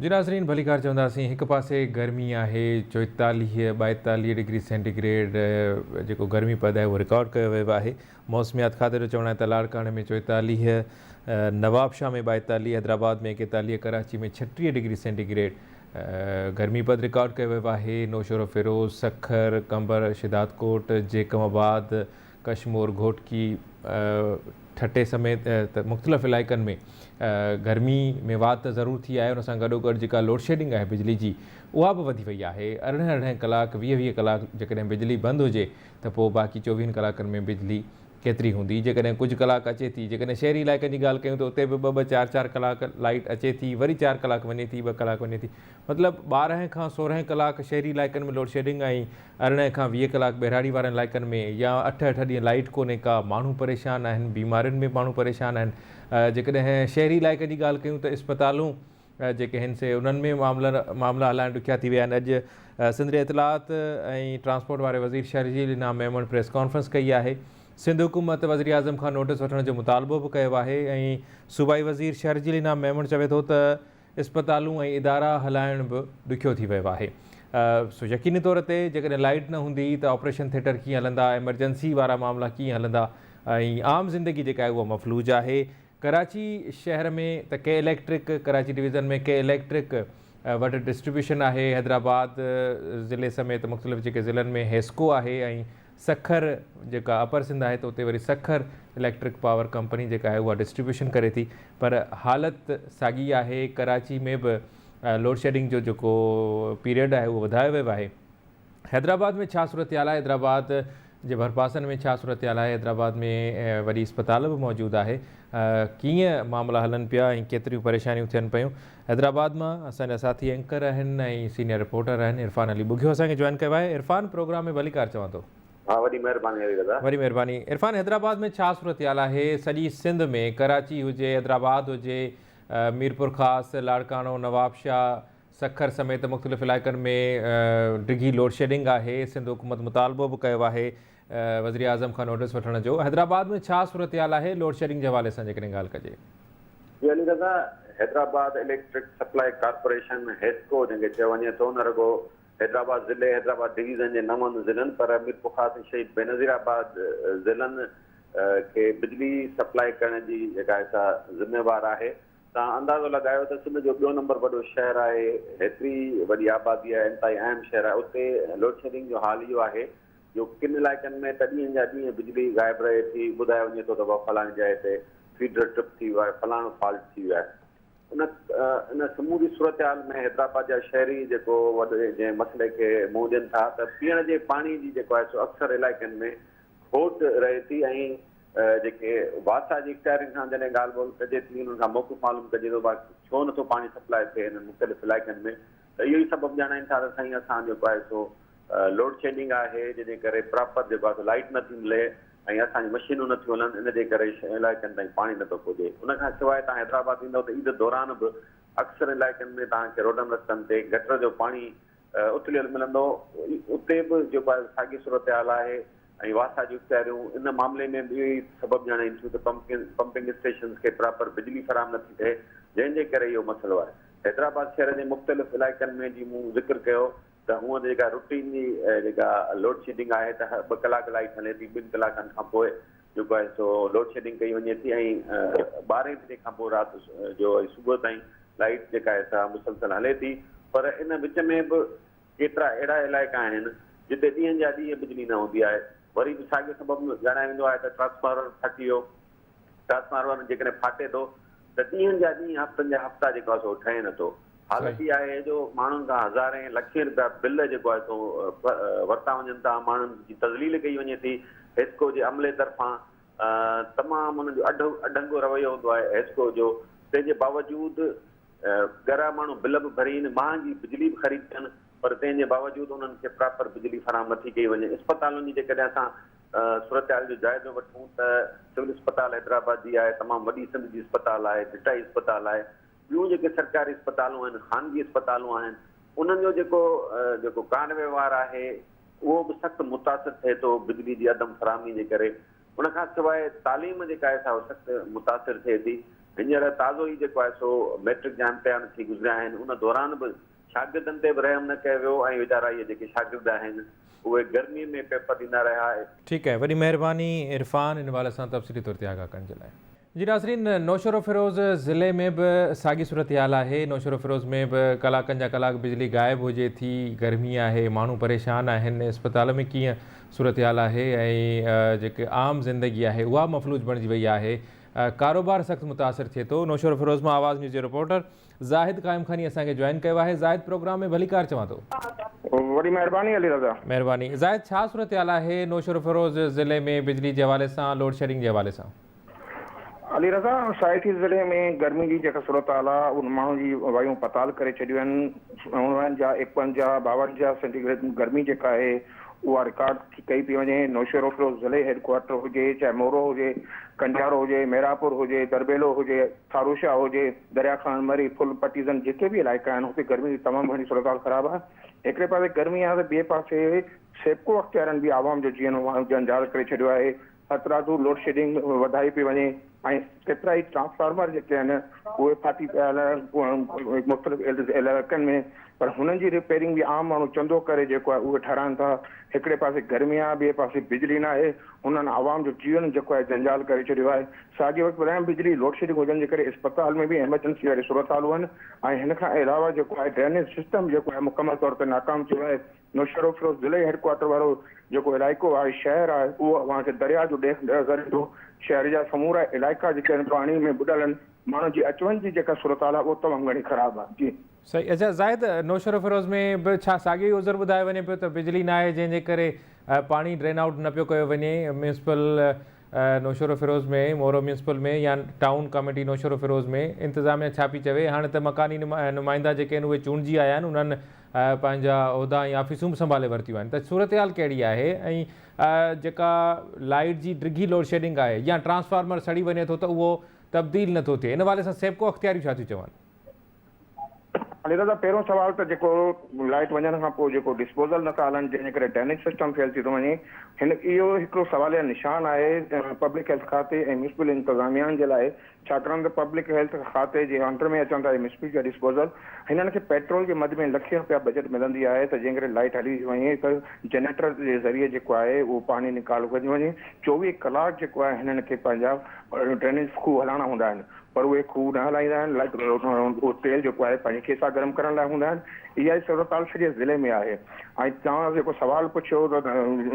جي ناظرين ڀليڪار چونداسين هڪ پاسي گرمي آهي 44 42 ڊگري سينٽي گريڊ جيڪو گرمي پد آهي اهو رڪارڊ ڪيو ويو آهي موسميات کاتي جو چوڻ آهي ته لاڙڪاڻي ۾ 44 Nawabshah ۾ 42 Hyderabad ۾ 41 Karachi ۾ 36 degree centi grade گرمي پد رڪارڊ ڪيو ويو آهي نوشهروفيروز سکر قمبر شھدادڪوٽ جيڪب آباد ڪشمور، گهوٽڪي، ٺٽي سميت مختلف علائقن ۾ گرمي ۾ واڌ ته ضرور ٿي آهي ان سان گڏوگڏ جيڪا لوڊشيڊنگ آهي بجلي جي اها به وڌي وئي آهي ارڙهن ارڙهن ڪلاڪ ويهه ويهه ڪلاڪ جيڪڏهن بجلي بند هجي ته پوء باقي چوويهن ڪلاڪن ۾ بجلي ڪيتري هوندي جيڪڏهن ڪجهه ڪلاڪ اچي ٿي جيڪڏهن شهري علائقن جي ڳالهه ڪيون ته اتي به ٻه ٻه چار چار ڪلاڪ لائيٽ اچي ٿي وري چار ڪلاڪ وڃي ٿي ٻه ڪلاڪ وڃي ٿي مطلب 12 کان 16 ڪلاڪ شهري علائقن ۾ لوڊشيڊنگ ۽ 18 کان 20 ڪلاڪ ٻهراڙي وارن علائقن ۾ يا اٺ اٺ ڏينهن لائيٽ ڪونهي ڪا ماڻهو پريشان آهن بيمارين ۾ ماڻهو پريشان آهن جيڪڏهن شهري علائقن جي ڳالهه ڪيون ته اسپتالون جيڪي هن سي انهن ۾ معاملا معاملا هلائڻ ڏکيا ٿي ويا آهن اڄ سنڌ جي اطلاعات ۽ ٽرانسپورٽ واري وزير شرجيل انعام ميمڻ پريس ڪانفرنس ڪئي آهي سنڌ حڪومت وزيراعظم کان نوٽس وٺڻ جو مطالبو به ڪيو آهي ۽ صوبائي وزير شرجيل انعام ميمڻ چوي ٿو ته اسپتالون ۽ ادارا هلائڻ به ڏکيو ٿي ويو آهي سو يقيني طور تي جيڪڏهن لائيٽ نه هوندي ته آپريشن ٿيٽر ڪيئن هلندا ايمرجنسي وارا معاملا ڪيئن هلندا ۽ عام زندگي جيڪا آهي اها مفلوج آهي ڪراچي شهر ۾ ته K electric Karachi division ۾ K electric وٽ ڊسٽريبيوشن آهي حيدرآباد ضلعي سميت مختلف جيڪي ضلعن ۾ حيسڪو آهي ۽ سکر جيڪا اپر سنڌ آهي ته اتي وري سکر اليڪٽرڪ پاور ڪمپني جيڪا آهي اها ڊسٽريبيوشن ڪري ٿي پر حالت ساڳي آهي ڪراچي ۾ به لوڊشيڊنگ جو جيڪو پيريڊ آهي اهو وڌايو ويو آهي حيدرآباد ۾ ڇا صورتحال آهي حيدرآباد جي ڀرپاسن ۾ ڇا صورتحال آهي حيدرآباد ۾ وڏي اسپتال به موجود آهي ڪيئن معاملا هلن پيا ۽ ڪيتريون پريشانيون ٿين پيون حيدرآباد مان اسان جا ساٿي اينڪر آهن ۽ سينيئر رپورٽر آهن عرفان علي ٻگهيو اسان کي جوائن ڪيو آهي عرفان پروگرام ۾ ڀليڪار چوان ٿو. ها وڏي مهرباني علي رضا. وڏي مهرباني عرفان حيدرآباد ۾ ڇا صورتحال آهي سڄي سنڌ ۾ ڪراچي هجي حيدرآباد هجي ميرپورخاص لاڙڪاڻو نوابشاهه سکر سميت مختلف علائقن ۾ ڊگهي لوڊشيڊنگ آهي سنڌ حڪومت مطالبو به ڪيو آهي وزيراعظم کان نوٽيس وٺڻ جو حيدرآباد ۾ ڇا صورتحال آهي لوڊشيڊنگ جي حوالي سان جيڪڏهن ڳالهه ڪجي. جي Ali Raza, Hyderabad electric supply corporation, HESCO, جنهن کي چيو وڃي ٿو، نه رڳو حيدرآباد ضلعي، حيدرآباد ڊويزن جي نون ضلعن پر ميرپورخاص ۽ شهيد بينظير آباد ضلعن کي بجلي سپلائي ڪرڻ جي جيڪا آهي سا ذميوار آهي. توهان اندازو لڳايو ته سنڌ جو ٻيو نمبر وڏو شهر آهي، هيتري وڏي آبادي آهي، انتهائي اهم شهر آهي، اتي لوڊشيڊنگ جو حال اهو آهي جو ڪن علائقن ۾ ته ڏينهن جا ڏينهن بجلي غائب رهي ٿي، ٻڌايو وڃي ٿو ته بابا فلاڻي جاء تي فيڊر ٽرپ ٿي ويو آهي، فلاڻو فالٽ ٿي ويو آهي. ان ان سموري صورتحال ۾ حيدرآباد جا شهري جيڪو وڏي جنهن مسئلي کي منهن ڏين ٿا ته پيئڻ جي پاڻي جي جيڪو آهي سو اڪثر علائقن ۾ کوٽ رهي ٿي ۽ جيڪي واسا جي اختيارين سان جڏهن ڳالهه ٻولهه ڪجي ٿي انهن کان موقف معلوم ڪجي ٿو ڀا ڇو نٿو پاڻي سپلاء ٿئي انهن مختلف علائقن ۾ ته اهو ئي سبب ڄاڻائين ٿا ته سائين اسان جيڪو آهي سو لوڊشيڊنگ آهي جنهن جي ڪري پراپر جيڪو آهي سو لائيٽ نٿي ملي ۽ اسان جون مشينون نٿيون هلن ان جي ڪري علائقن تائين پاڻي نٿو پهچي ان کان سواء توهان حيدرآباد ايندؤ ته عيد دوران به اڪثر علائقن ۾ توهان کي روڊن رستن تي گٽر جو پاڻي اٿليل ملندو اتي به جيڪو آهي ساڳي صورتحال آهي ۽ واسا جون اختياريون ان معاملي ۾ به اهو ئي سبب ڄاڻائين ٿيون ته پمپنگ اسٽيشنز کي پراپر بجلي فراهم نٿي ٿئي جنهن جي ڪري اهو مسئلو آهي. حيدرآباد شهر جي مختلف علائقن ۾ جي مون ذڪر ڪيو ته هونئن ته جيڪا روٽين جي جيڪا لوڊشيڊنگ آهي ته هر ٻه ڪلاڪ لائيٽ هلي ٿي ٻن ڪلاڪن کان پوء جيڪو آهي سو لوڊشيڊنگ ڪئي وڃي ٿي ۽ ٻارهين بجي کان پوء رات جو ۽ صبح تائين لائيٽ جيڪا آهي سا مسلسل هلي ٿي پر ان وچ ۾ به ڪيترا اهڙا علائقا آهن جتي ڏينهن جا ڏينهن بجلي نه هوندي آهي. وري به ساڳيو سبب ڄاڻايو ويندو آهي ته ٽرانسفارمر ڦاٽي ويو. ٽرانسفارمر جيڪڏهن ڦاٽي ٿو ته ڏينهن جا ڏينهن هفتن جا هفتا جيڪو آهي سو ٺهي نه ٿو. حالت اها آهي جو ماڻهن کان هزارين لکين رپيا بل جيڪو آهي سو ورتا وڃن ٿا، ماڻهن جي تذليل ڪئي وڃي ٿي. حيسڪو جي عملي طرفان تمام انهن جو اڍنگو رويو هوندو آهي حيسڪو جو تنهن جي باوجود ڳرا ماڻهو بل به ڀرين، مهانگي بجلي به خريد ڪن پر تنهن جي باوجود انهن کي پراپر بجلي فراهم نٿي ڪئي وڃي. اسپتالن جي جيڪڏهن اسان صورتحال جو جائزو وٺون ته سول اسپتال حيدرآباد جي آهي، تمام وڏي سنڌ جي اسپتال آهي، ڀٽائي اسپتال آهي، ٻيون جيڪي سرڪاري اسپتالون آهن، خانگي اسپتالون آهن، انهن جو جيڪو جيڪو ڪار وهنوار آهي اهو به سخت متاثر ٿئي ٿو بجلي جي عدم فراهمي جي ڪري. ان کان سواء تعليم جيڪا آهي سا سخت متاثر ٿئي ٿي. هينئر تازو ئي جيڪو آهي سو ميٽرڪ جا امتحان ٿي گذريا آهن ان دوران به شاگردن تي به رحم نه ڪيو ويو ۽ ويچارا اهي جيڪي شاگرد آهن اهي گرمي ۾ پيپر ڏيندا رهيا. ٺيڪ آهي وڏي مهرباني عرفان ان حوالي سان تفصيلي طور تي آگاهه ڪرڻ جي لاء. جي ناظرين نوشهروفيروز ضلعي ۾ به ساڳي صورتحال آهي نوشهروفيروز ۾ به ڪلاڪن جا ڪلاڪ بجلي غائب هجي ٿي گرمي آهي ماڻهو پريشان آهن اسپتال ۾ ڪيئن صورتحال آهي ۽ جيڪي عام زندگي آهي اها مفلوج بڻجي وئي آهي ڪاروبار سخت متاثر ٿئي ٿو. نوشهروفيروز مان آواز نيوز جي رپورٽر زاهد قائم خاني اسان کي جوائن ڪيو آهي. زاهد پروگرام ۾ ڀليڪار چوان ٿو. وڏي مهرباني علي رضا. مهرباني زاهد ڇا صورتحال آهي نوشهروفيروز ضلعي ۾ بجلي جي حوالي سان لوڊشيڊنگ جي حوالي سان. علي رضا سائيٽي ضلعي ۾ گرمي جي جيڪا صورتحال آهي ان ماڻهن جي وايون پتال ڪري ڇڏيون آهن 49 51 52 سينٽي گريڊ گرمي جيڪا آهي اها رڪارڊ ڪئي پئي وڃي، نوشهروفيروز ضلعي هيڊ ڪوارٽر هجي، چاهي مورو هجي، ڪنڊيارو هجي، ميرانپور هجي، درٻيلو هجي، ٺاروشاه هجي، دريا خان، مري، ڦل، پٽيزن جيڪي به علائقا آهن اتي گرمي جي تمام گهڻي صورتحال خراب آهي. هڪڙي پاسي گرمي آهي ته ٻئي پاسي سيپڪو اختيارين به عوام جو جيئڻ جنجال ڪري ڇڏيو آهي. هٿرادو لوڊشيڊنگ وڌائي پئي وڃي ۽ ڪيترائي ٽرانسفارمر جيڪي آهن اهي ڦاٽي پيا آهن مختلف علائقن ۾ پر هنن جي رپيئرنگ به عام ماڻهو چندو ڪري جيڪو آهي اهي ٺهرائن ٿا هڪڙي پاسي گرمي آهي ٻئي پاسي بجلي ناهي هنن عوام جو جيئڻ جيڪو آهي جنجال ڪري ڇڏيو آهي ساڳي وقت ٻڌايان بجلي لوڊشيڊنگ هجڻ جي ڪري اسپتال ۾ به ايمرجنسي واري صورتحالون آهن ۽ هن کان علاوه جيڪو آهي ڊرينيج سسٽم جيڪو آهي مڪمل طور تي ناڪام ٿيو آهي نوشهروفيروز ضلعي هيڊ ڪوارٽر وارو جيڪو علائقو آهي، شهر آهي، اهو اوهان کي درياء جو ڏيک نظر ايندو. شهر جا سمورا علائقا جيڪي آهن پاڻي ۾ ٻڏل آهن. ماڻهن جي اچ وڃ جي جيڪا صورتحال آهي اها تمام گهڻي خراب آهي. جي. صحيح اڇا زاهد نوشهروفيروز ۾ به ڇا ساڳيو ئي عذر ٻڌايو وڃي پيو ته بجلي ناهي جنهن جي ڪري پاڻي ڊرين آئوٽ نه پيو ڪيو وڃي ميونسپل نوشهروفيروز ۾ مورو ميونسپل ۾ يا ٽائون ڪاميٽي نوشهروفيروز ۾ انتظاميا ڇا پئي چوي هاڻي ته مڪاني نمائندا جيڪي آهن اهي چونڊجي آيا آهن انهن پنهنجا عهدا ۽ آفيسون به سنڀالي ورتيون آهن ته صورتحال ڪهڙي آهي ۽ جيڪا لائيٽ جي ڊگهي لوڊشيڊنگ آهي يا ٽرانسفارمر سڙي وڃي ٿو ته اهو تبديل نٿو ٿئي ان حوالي سان سيپڪو اختياريون ڇا ٿيون چون؟ علي رضا پهريون سوال ته جيڪو لائيٽ وڃڻ کان پوء جيڪو ڊسپوزل نٿا هلن جنهن جي ڪري ڊرينيج سسٽم فيل ٿي ٿو وڃي هن اهو هڪڙو سواليه نشان آهي پبلڪ هيلٿ کاتي ۽ ميونسپل انتظاميان جي لاء ڇاڪاڻ ته پبلڪ هيلٿ کاتي جي انڊر ۾ اچن ٿا اهي ميونسپل جا ڊسپوزل هنن کي پيٽرول جي مد ۾ لکين روپيا بجيٽ ملندي آهي ته جنهن ڪري لائيٽ هلي وڃي ته جنريٽر جي ذريعي جيڪو آهي اهو پاڻي نيڪال ڪيو وڃي 24 ڪلاڪ جيڪو آهي هنن کي پنهنجا ڊرينيج کوهه هلائڻا هوندا آهن پر اهي کوهه نه هلائيندا آهن، لائيٽ اهو تيل جيڪو آهي پنهنجي کيسا گرم ڪرڻ لاء هوندا آهن، اها ئي صورتحال سڄي ضلعي ۾ آهي ۽ توهان جيڪو سوال پڇيو ته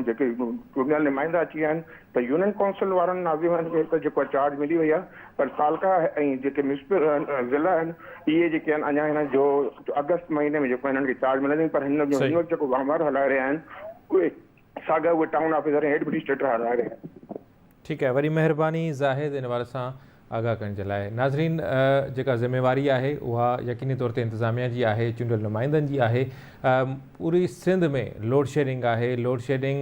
جيڪي چونڊيل نمائندا اچي ويا آهن ته يونين ڪائونسل وارن ناظمن کي ته جيڪو آهي چارج ملي وئي آهي پر تعلقا ۽ جيڪي ميونسپل ضلع آهن اهي جيڪي آهن اڃا هنن جو آگسٽ مهيني ۾ جيڪو هنن کي چارج ملندي پر هن هن وقت جيڪو وهنوار هلائي رهيا آهن اهي ساڳيا اهي ٽائون آفيسر ۽ ايڊمنسٽريٽر هلائي رهيا آهن. ٺيڪ آهي وڏي مهرباني زاهد ان حوالي سان آگاهه ڪرڻ جي لاء ناظرين جيڪا ذميواري آهي اها يقيني طور تي انتظاميا جي آهي چونڊيل نمائندن جي آهي پوري سنڌ ۾ لوڊ شيڊنگ آهي لوڊ شيڊنگ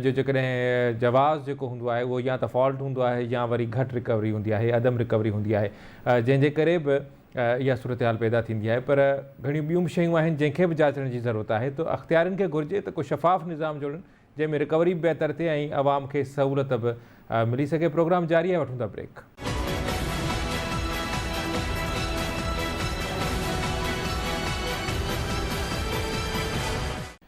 جو جيڪڏهن جواز جيڪو هوندو آهي اهو يا ته فالٽ هوندو آهي يا وري گهٽ رڪوري هوندي آهي عدم رڪوري هوندي آهي جنهن جي ڪري به اها صورتحال پيدا ٿيندي آهي پر گهڻيون ٻيون به شيون آهن جنهن کي به جاچڻ جي ضرورت آهي ته اختيارين کي گهرجي ته ڪو شفاف نظام جوڙن جنهن ۾ رڪوري به بهتر ٿئي ۽ عوام کي سهولت به ملي سگهي پروگرام جاري آهي وٺون ٿا بريڪ.